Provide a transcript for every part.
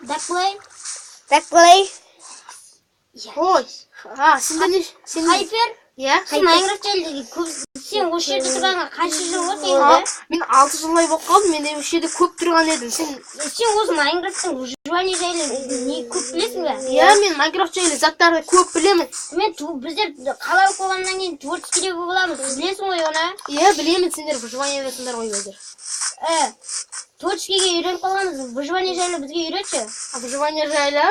Дакплей. Дакплей. Ой, а, сендер не сендер? Хайпер. Иә. Сен Майнкрафт жайлы көп, сен осы жерде тұрғанға қанша жыл болды А, енді? мен 6 жылдай болып қалдым, мен осы жерде көп тұрған едім. Сен Сен осы Майнкрафттың выживание жайлы не көп білесің бе? Иә, мен Майнкрафт жайлы заттарды көп білемін. Мен біздер қала болып болғаннан кейін творческий боламыз. Білесің ғой оны? Иә, білемін, сендер выживаниедасыңдар ғой қазір. Ә, творческийге үйреніп қалғанбыз. Выживание жайлы бізге үйретші. А, выживание жайлы?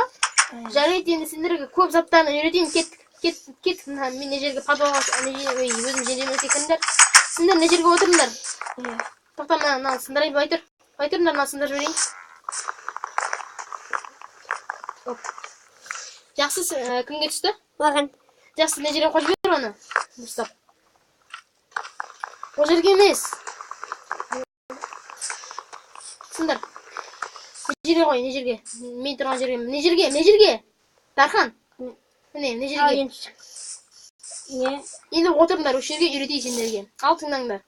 Жарайды, енді сендерге көп заттарын үйретейін. Кеттік, кеттік, кеттік. Мына мен мына жерге, подвалға, ана жерге, ой, өзім жеріме секіріңдер. Сендер мына жерге отырыңдар. Тоқта, мына мынаны сындырайын. Былай тұр, былай тұрыңдар, мынаны сындырып жіберейін. Оп. Жақсы, кімге түсті? Маған. Жақсы, мына жерге қойып жібер оны дұрыстап. Ол жерге емес, сындыр. Мына жерге қой, мына жерге, мен тұрған жерге, мына жерге, мына жерге, Дархан, міне, мына Ал жерге. енді шық. Не? Енді отырыңдар осы жерге, үйретейін сендерге. Ал, тыңдаңдар.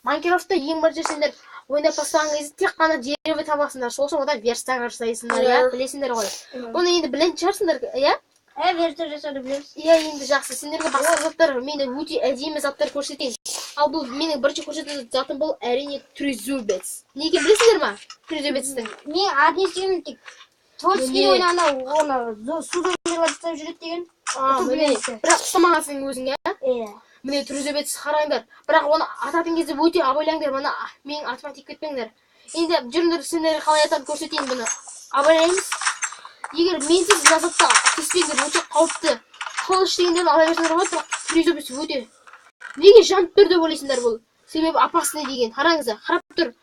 Майнкрафтта ең бірінші сендер ойнап бастаған кезде тек қана дерево табасыңдар, сосын одан верстак жасайсыңдар, иә? Иә. Білесіңдер ғой оны, енді білетін шығарсыңдар, иә? Ә, верстак жасауды білеміз. Иә, енді жақсы, сендерге басқа заттар, мен де өте әдемі заттар көрсетейін. Ал бұл менің бірінші көрсететін затым, бұл, әрине, трезубец. Не екенін білесіңдер ма трезубецтің? Мен атын естігенмін тек. Творческий Міне. ойнағанда оны су зомбилар ұстап жүреді деген. А, Ұтып міне. білеміз. Бірақ ұстамағансың өзің, иә? Иә. Міне, трезубец, қараңдар. Бірақ оны ататын кезде өте абайлаңдар, мына менің атыма тиіп кетпеңдер. Енді жүріңдер, сендерге қалай ататынын көрсетейін бұны. Абайлаймыз. Егер менсіз мына затты кеспеңдер, өте қауіпті. Қылыш дегендерді ала берсеңдер болады, бірақ трезубец өте. Неге жанып тұр деп ойлайсыңдар бұл? Себебі опасный деген. Қараңыздар, қарап тұр.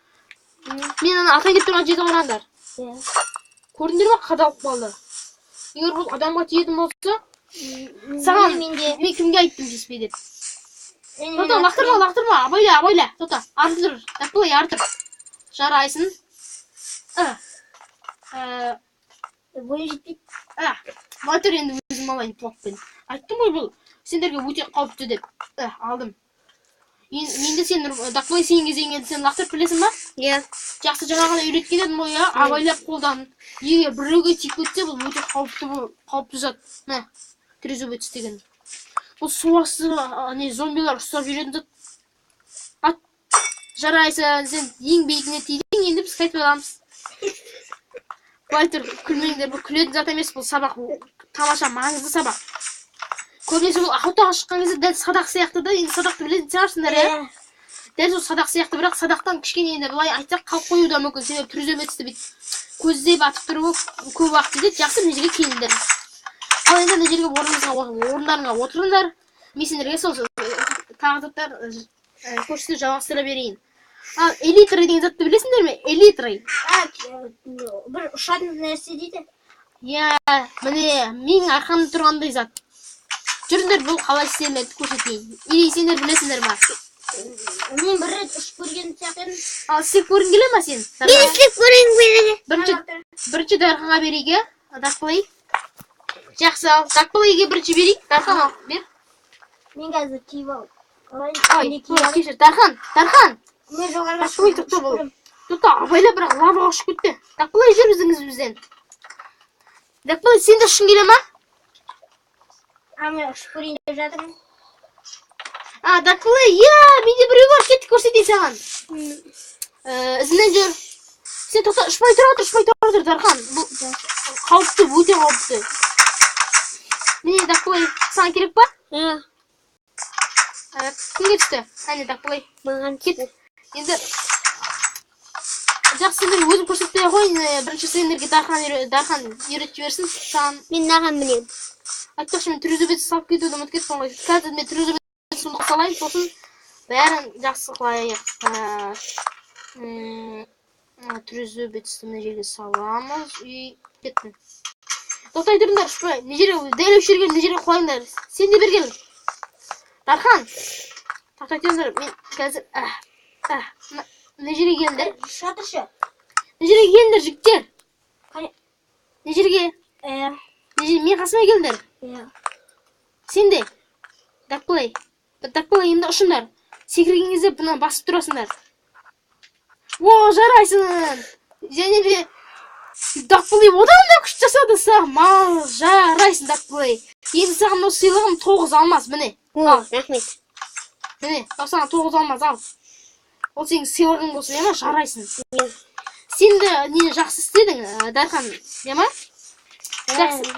Мен ана атайын деп тұрған жерді қараңдар. Иә. Көрдіңдер ме, қадалып қалды. Егер бұл адамға тиетін болса, саған Менде. мен кімге айттым тиіспе деп? Тоқта, лақтырма, лақтырма, абайла, абайла. Тоқта, ары тұр. Былай ары тұр. Жарайсың. А. Ә, Бойым жетпейді. а. Былай тұр, енді өзім алайын блокпен. Айттым ғой, бұл сендерге өте қауіпті деп. Ә, алдым. Енді сен, Дақбай, сен кезең енді, сен лақтырып білесің ба? Иә. Жақсы, жаңа ғана үйреткен едім ғой, иә? Абайлап қолдан. Егер біреуге тиіп кетсе, бұл өте қауіпті, бұл қауіпті зат. Мә, трезубец деген. Бұл су асты не зомбилар ұстап жүретін зат. Ат. Жарайсың, сен ең биігіне тидің, енді біз қайтып аламыз. Былай тұр, күлмеңдер, бұл күлетін зат емес, бұл сабақ, бұл тамаша, маңызды сабақ. Көбінесе бұл охотаға шыққан кезде дәл садақ сияқты да, енді садақты білетін шығарсыңдар, иә? Дәл сол садақ сияқты, бірақ садақтан кішкене, енді былай айтсақ, қалып қоюы да мүмкін, себебі трезубецті бүйтіп көздеп атып тұруы көп уақыт кетеді. Жақсы, мына жерге келіңдер. Ал енді мына жерге орындарыңа отырыңдар. Мен сендерге сол тағы заттар көрсетіп жалғастыра берейін. Ал элитра деген затты білесіңдер ме? Элитры. А, бір ұшатын нәрсе дейді. Иә, міне, менің арқамда тұрғандай зат. Жүріңдер, бұл қалай істелінеді көрсетейін. Или сендер білесіңдер ма? Мен бір рет ұшып көрген сияқты едім. Ал істеп көргің келе ма сен? Мен істеп көргім келеді. Бірінші Дарханға берейік, иә? Дакплей. Жақсы, ал Дакплейге бірінші берейік. Дархан, ал, бер. Мен қазір киіп алып. Ой, Ой, не киіп алып. кешір. Дархан, Дархан. Мен жоғарыға Дакплей, шығып тоқта бұл. көремін. Тоқта, абайла, бірақ лаваға ұшып кетті. Дакплей, жүр біздің ізімізден. Дакплей, сен де ұшқың келе ма? А, мен ұшып көрейін деп жатырмын. А, Дакплей, иә, менде біреу бар, кеттік, көрсетейін саған. Ізімнен жүр. Сен тоқта, ұшпай тұра тұр, ұшпай тұра тұр, Дархан. Бұл қауіпті, өте қауіпті. Міне, Дакплей, саған керек па? Иә. Кімге түсті? Әне, Дакплей. Маған Кет. түсті. Енді жақсы, сендерге өзім көрсетпей ақ қояйын. Бірінші сендерге Дархан үйретіп жіберсін саған. Мен мынаған мінемін. Айтпақшы, мен трезубец салып кетуді ұмытып кетіппін ғой. Қазір мен трезубец сундук салайын, сосын бәрін жақсы қылайық. Трезубецті мына жерге саламыз и кеттім. Тоқтай тұрыңдар, ұшпай. Мына жерге, дәл осы жерге, мына жерге қойыңдар. Сен де бері кел, Дархан. Тоқтай тұрыңдар, мен қазір мына жерге келіңдер. Шатыршы. Мына жерге келіңдер, жігіттер. Қане? Мына жерге. Иә. Мына жерге, менің қасыма келіңдер. Иә. Сен де, Дакплей, Дакплей, енді ұшыңдар. Секірген кезде бұны басып тұрасыңдар. О, жарайсың. Және де Дакплей одан да күшті жасады саған. Мал жарайсың, Дакплей. Енді саған мынау сыйлығым 9 алмаз, міне. О, рахмет. Міне, ал саған 9 алмаз, ал. Ол сенің сыйлығың болсын, иә ма? Жарайсың. Иә. Сен де нені жақсы істедің, Дархан, иә ма? Жақсы.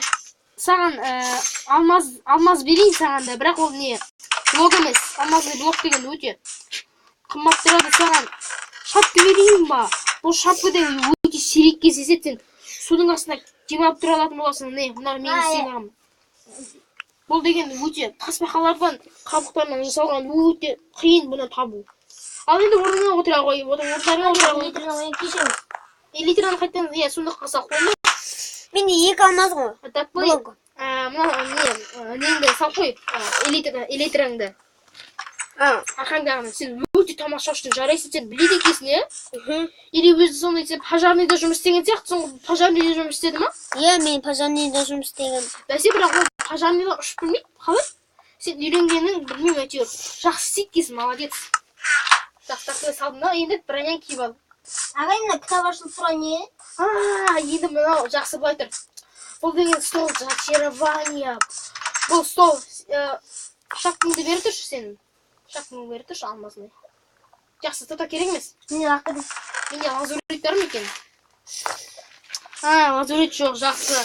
Саған алмаз берейін саған да, бірақ ол не, блок емес. Алмазный блок деген өте қымбат тұрады саған. Шапка берейін ба? Бұл шапка деген өте сирек кездеседі, сен судың астында демалып тұра алатын боласың. Не, мына менің сыйлығым. Бұл деген өте тасбақалардан, қабықтарынан жасалған, өте қиын бұны табу. Ал енді орныңа отыра ғой, орындарыңа отыра ғой. Элитраны қояйын, кешіріңіз. Элитраны қайтадан, иә, сундыққа салып қойма. Менде 2 алмаз ғой. Дакплей, Блок. мына не, неңді салып қой, элитраңды. Арқаңдағыны. Сен өте тамаша ұштың, жарайсың, сен біледі екенсің, иә? Или өзі сондай сен пожарныйда жұмыс істеген сияқтысың ғой, пожарныйда жұмыс істеді ма? Иә, мен пожарныйда жұмыс істегенмін. Бәсе, бірақ ол пожарныйда ұшып білмейді, қалай? Сен үйренгенің білмеймін әйтеуір. Жақсы істейді екенсің, молодец. Жақсы, Дакплей салдым да, енді броняны киіп ал. Ағай, мына кітап ашылып тұрған не? Енді мынау жақсы былай тұр. Бұл деген стол зачарования. Бұл стол, шапкаңды бере тұршы сен. Шапкаңды бере тұршы, алмазный. Жақсы, тота керек емес. Міне лақтырдым. Менде лазурит бар ма екен? Лазурит жоқ, жақсы.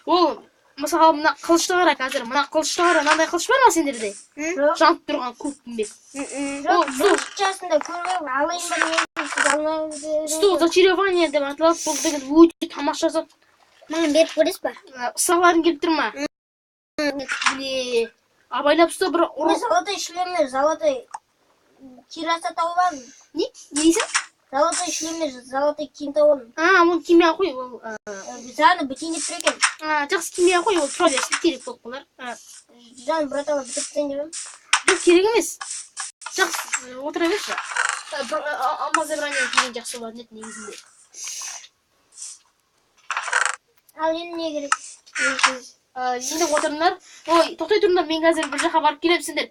Ол, мысалы, мына қылышты қара қазір. Мына қылышты қара, мынандай қылыш бар ма сендерде? Жоқ. Жанып тұрған көк күмбез. Жоқ, Ол бірінші жасында көрмей алайын ба не, сіз алмай Стол зачарования деп аталады. Бұл деген өте тамаша зат. Маған беріп көресіз ба? Ұстағыларың келіп тұр ма? Міне, абайлап ұста, бір Мен ұры. золотой шлеммен, золотой кираса тауып алдым. Не? Не дейсің? Золотой шлеммен, золотой киім тауып алдым. Оны кимей ақ қой, ол, Жаны бітейін деп тұр екен. Жақсы, кимей ақ қой, ол тұра берсін, керек болып қалар. Жаны біратала бітіріп тастайын деп едім. Жоқ, керек емес. Жақсы, отыра берші. Алмазды броня киген жақсы болатын еді негізінде. Ал енді не керек? Енді отырыңдар. Ой, тоқтай тұрыңдар, мен қазір бір жаққа барып келемін сендер.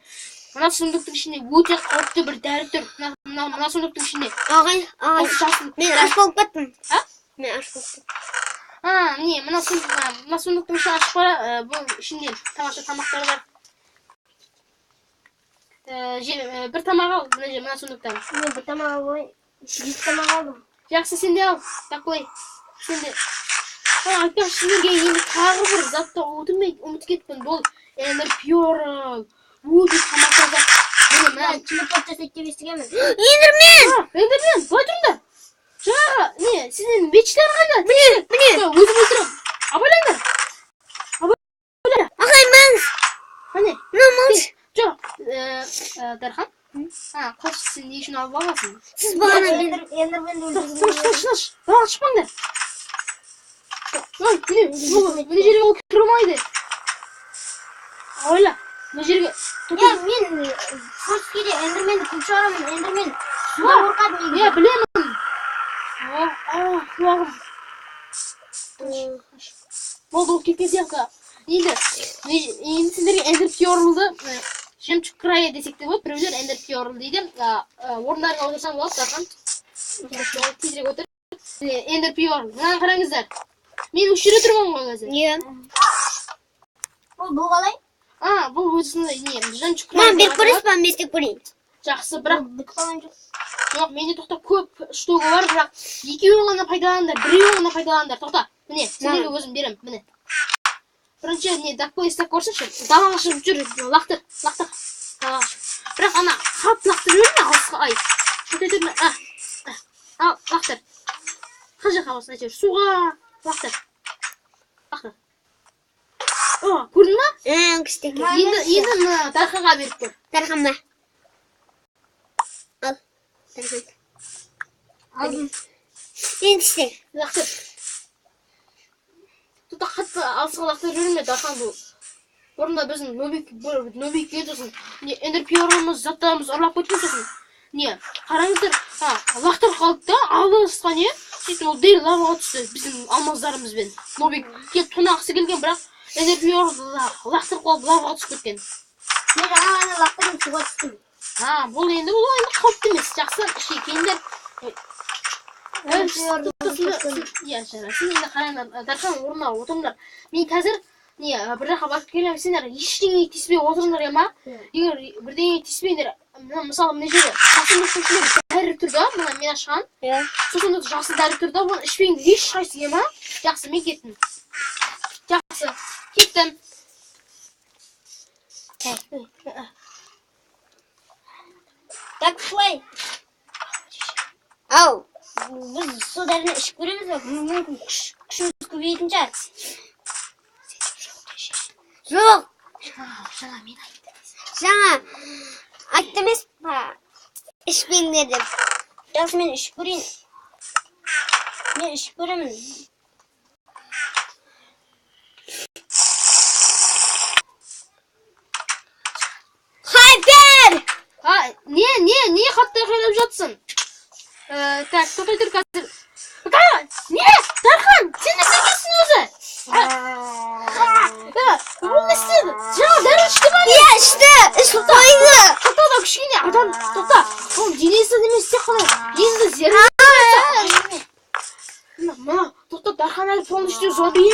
Мына сундуктың ішінде өте қауіпті бір дәрі тұр. Мына сундуктың ішінде. Ағай, ағай. Осы жасыл. Мен аш болып кеттім. А? Мен аш болып кеттім. Міне, мына сундуктың ішін ашып қара, бұл ішінде тамаша тамақтар бар. Бір тамақ ал, мына жер, мына сундуктан. Мен бір тамақ алып алайын. 2 тамақ алдым. Жақсы, сен де ал. Дакплей. Сен де. Айтпақшы, сендерге енді тағы бір затты ұмытып кетіппін. Бұл Ender Pearl. Өте тамаша зат. Міне, мына Телепорт жасайды деп естігенмін. Эндермен! Эндермен, былай тұрыңдар. Жаңағы, не, сендердің мечтарың қайда? Міне, міне. Өзім өлтіремін. Абайлаңдар. Абайла. Ағай, маңыз. Қане? Мына маңыз. Жоқ, Дархан. Қылыш сен не үшін алып аласың? Сіз бағана Эндерменді өлтіргім Тыныш, тыныш, тыныш. Далаға шықпаңдар. Ой, міне, мына жерге ол кіре алмайды. Абайла, мына жерге. Иә, мен Форскийде Эндерменді көп шығарамын. Эндермен суға қорқады негізі. Иә, білемін. Құлағым. Болды, ол кеткен сияқты. Енді, енді сендерге Ender Pearl'ды, жемчуг края десек те болады, біреулер Ender Pearl дейді. Орындарыңа отырсаң болады, Дархан. Тезірек отыр. Ender Pearl, мынаны қараңыздар. Мен осы жерде тұрмын ғой қазір. Иә. Ол бұл қалай? Бұл өзі сондай не, жемчуг края Маған беріп деп көресіз аталады. ба? Мен істеп көрейін. Жақсы, бірақ Бітіп қалған жоқ. Жоқ, менде тоқта көп штука бар, бірақ екеуін ғана пайдаланыңдар, біреуін ғана пайдаланыңдар. Тоқта, міне, сендерге өзім беремін, міне. Бірінші не, Дакплей істеп көрсінші. Далаға шығып жүр, лақтыр, лақтыр. Далаға шық. Бірақ ана қатты лақтырып жіберме, алысқа, ай. Тоқтай тұр, ал, лақтыр. Қай жаққа болсын, әйтеуір, суға лақтыр. Лақтыр. О, көрдің ба? Күшті екен. Енді мына Дарханға беріп көр. Дархан ба? Ал, Дархан. Алдым. Енді істе. Лақтыр. Тоқта, қатты алысқа лақтырып жіберме, Дархан, бұл. Бұрында біздің нобик келді, сосын не, Ender Pearl'ымыз, заттарымыз ұрлап кеткен, сосын не, қараңыздар, лақтырып қалды да, алысқа не, сөйтіп ол дәл лаваға түсті біздің алмаздарымызбен. Нобик келіп тонағысы келген, бірақ Ender Pearl лақтырып қалып лаваға түсіп кеткен. Мен жаңа ғана лақтырдым, суға түстім. Бұл енді, бұл енді қауіпті емес. Жақсы, ішке келіңдер. Иә, жарайды. Сен енді қараңдар, Дархан, орнына отырыңдар. Мен қазір не бір жаққа барып келемін, сендер ештеңеге тиіспей отырыңдар, иә ма? Егер бірдеңеге тиіспеңдер, мына, мысалы, мына жерде жасыл ішінде дәрі тұр да, мына мен ашқан. Иә. Сосын жасыл дәрі тұр да, оны ішпеңдер ешқайсысы, иә ма? Жақсы, мен кеттім. Жақсы, кеттім. Так. Так, плей. Ау, Біз сол дәріні ішіп көреміз бе? Мүмкін күшіміз көбейетін шығар. Жоқ. Жаңа мен айттым. Жаңа айтты емес па? Ішпеңдер деп. Жақсы, мен ішіп көрейін. Мен ішіп көремін. Хайпер! А, не, қатты айқайлап жатсың? Так, тоқтай тұр қазір. Не, Дархан, сен не істегенсің өзі? Ол не істеді? Жаңа дәрі ішті ма, не? Иә, ішті. Ішіп қойды. Тоқта да, кішкене адам, тоқта. Оның денесі емес, тек қана енді зерде. Мына, тоқта, Дархан әлі полностью зомби.